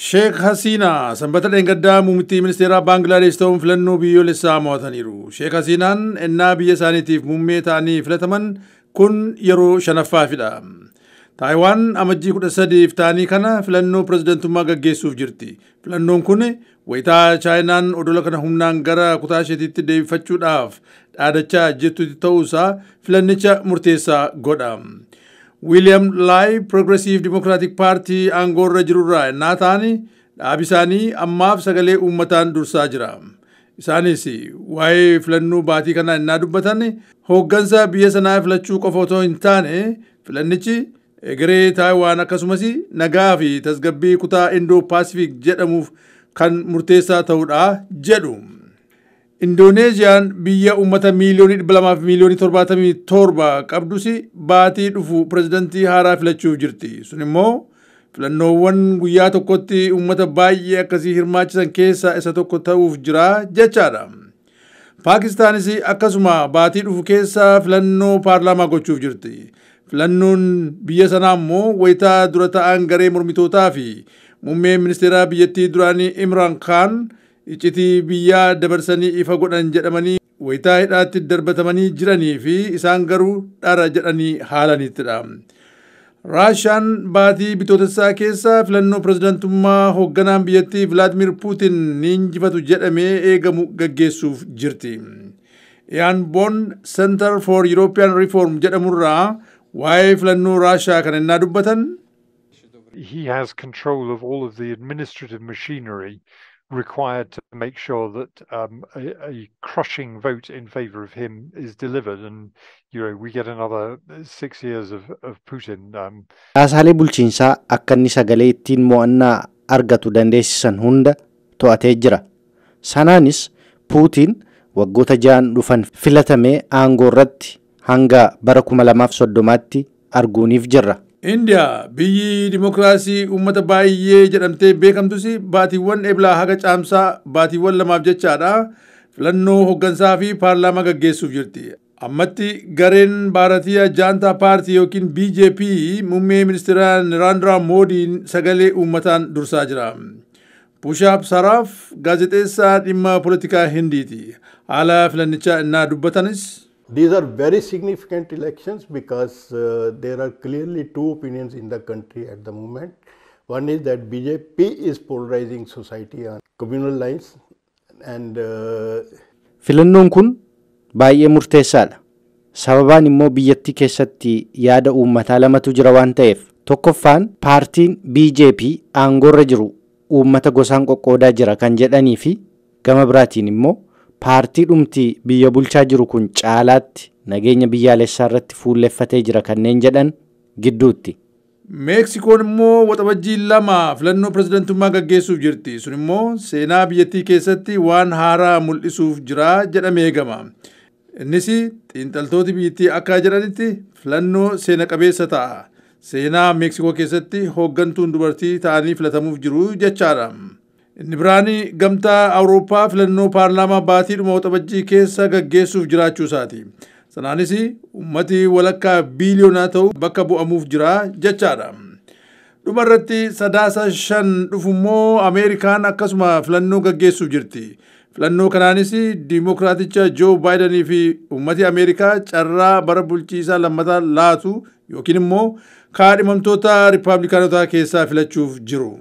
Sheek Hasiinaa Sanbata dheengaddaa muummittii ministeeraa Baangilaadesh ta'uun filannoo biyyoolessaa mo'ataniiru. Sheek Hasiinaan ennaa biyya isaaniitiif muummee ta'anii filataman kun yeroo shanaffaafidha. Taayiwaan Amajjii 13 ta'anii kana filannoo pirezidantummaa gaggeessuuf jirti. Filannoon kun wayitaa Chaayinaan odola kana humnaan gara kutaa isheetitti deebifachuudhaaf dhaadachaa jirtutti ta'uusaa filannicha murteessaa godha. Wiiliyaam Laay Progressive Democratic Party aangoorra jirurraa ennaa ta'ani, dhaabi isaanii ammaaf sagalee uummataan dursaa jira. Isaanis waa'ee filannoo baatii kanaa ennaa dubbatan, hooggansa biyya sanaa filachuu qofa otoo hin taane filannichi egeree Taayiwaan akkasumas nagaa fi tasgabbii kutaa Indoo Paasifiik jedhamuuf kan murteessaa ta'udha jedhu. Indooneeziyaan biyya uummata miiliyoonii 200 fi miiliyoonii 77 qabdus baatii dhufu pirezidantii haaraa filachuuf jirti. Sun immoo filannoowwan guyyaa tokkotti uummata baay'ee akkasii hirmaachisan keessaa isa tokko ta'uuf jira jechaadha. Paakistaanis akkasuma baatii dhufu keessa filannoo paarlaamaa gochuuf jirti. Filannoon biyya sanaa immoo wayitaa dura ta'an garee mormitootaa fi muummeen ministeeraa biyyattii duraanii Imraan Khaan iccitii biyyaa dabarsanii ifa godhan jedhamanii wayitaa hidhaatti darbatamanii jiranii fi isaan garuu dhara jedhanii haalanittidha. Raashaan baatii Bitootessaa keessa filannoo pirezidantummaa hoogganaan biyyattii Vilaadimir Puutin ni injifatu jedhamee eegamu gaggeessuuf jirti. Iyaan Boon Center for European Reform jedhamurraa waa'ee filannoo Raashaa kan innaa dubbatan. He has control of all of the administrative machinery required to make sure that a crushing vote in favor of him is delivered and we get another 6 years of Putin. Caasaalee bulchiinsaa akka inni sagalee ittiin mo'annaa argatu dandeessisan hunda to'atee jira. Sanaanis Puutiin waggoota 6n dhufan filatamee aangoo irratti hanga bara 2030tti arguuniif jirra. Indiyaa biyyi dimokiraasii uummata baay'ee jedhamtee beekamtus baatiiwwan Eblaa haga Caamsaa, baatiiwwan 2f jechaadha, filannoo hooggansaa fi paarlaamaa gaggeessuuf jirti. Ammatti gareen Baaratiya Jaantaa Paartii yookiin BJP muummee ministeeraa Niraandraa Moodiin sagalee uummataan dursaa jira. Pushaap Saraaf gaazexeessaa dhimma poolitikaa Hindiiti. Haala filannichaa innaa dubbatanis. These are very significant elections because there are clearly two opinions in the country at the moment. One is that BJP is polarizing society on communal lines and Filannoon kun baay'ee murteessaadha. Sababaan immoo biyyattii keessatti yaada uummataa lamatu jira waan ta'eef. Tokkoffaan, paartiin BJP aangoorra jiru uummata gosaan qoqqoodaa jira kan jedhanii fi gama biraatiin immoo paartii dhumti biyya bulchaa jiru kun caalaatti nageenya biyyaalessaa irratti fuulleffatee jira kanneen jedhan gidduutti. Meeksikoon immoo Waxabajjii 2 filannoo pirezidantummaa gaggeessuuf jirti. Sun immoo seenaa biyyattii keessatti waan haaraa mul'isuuf jira jedhamee eegama. Innis xiinxaltooti biyyattii akka jedhanitti filannoo seena qabeessa ta'a. Seenaa Meeksikoo keessatti hooggantuun dubartii ta'anii filatamuuf jiru jechaadha. Inni biraan Gamtaa Awurooppaa filannoo paarlaamaa baatiidhuma Waxabajjii keessa gaggeessuuf jiraachuu isaati. Sanaanis uummati walakkaa biiliyoonaa ta'u bakka bu'amuuf jira jechaadha. Dhuma irratti Sadaasa 5 dhufu immoo Ameerikaan akkasuma filannoo gaggeessuuf jirti. Filannoo kanaanis Diimokiraaticha Joo Baayidanii fi uummati Ameerikaa carraa bara bulchiisaa lammataa laatu yookiin immoo kaadhimamtoota Riippaabilikaanotaa keessaa filachuuf jiru.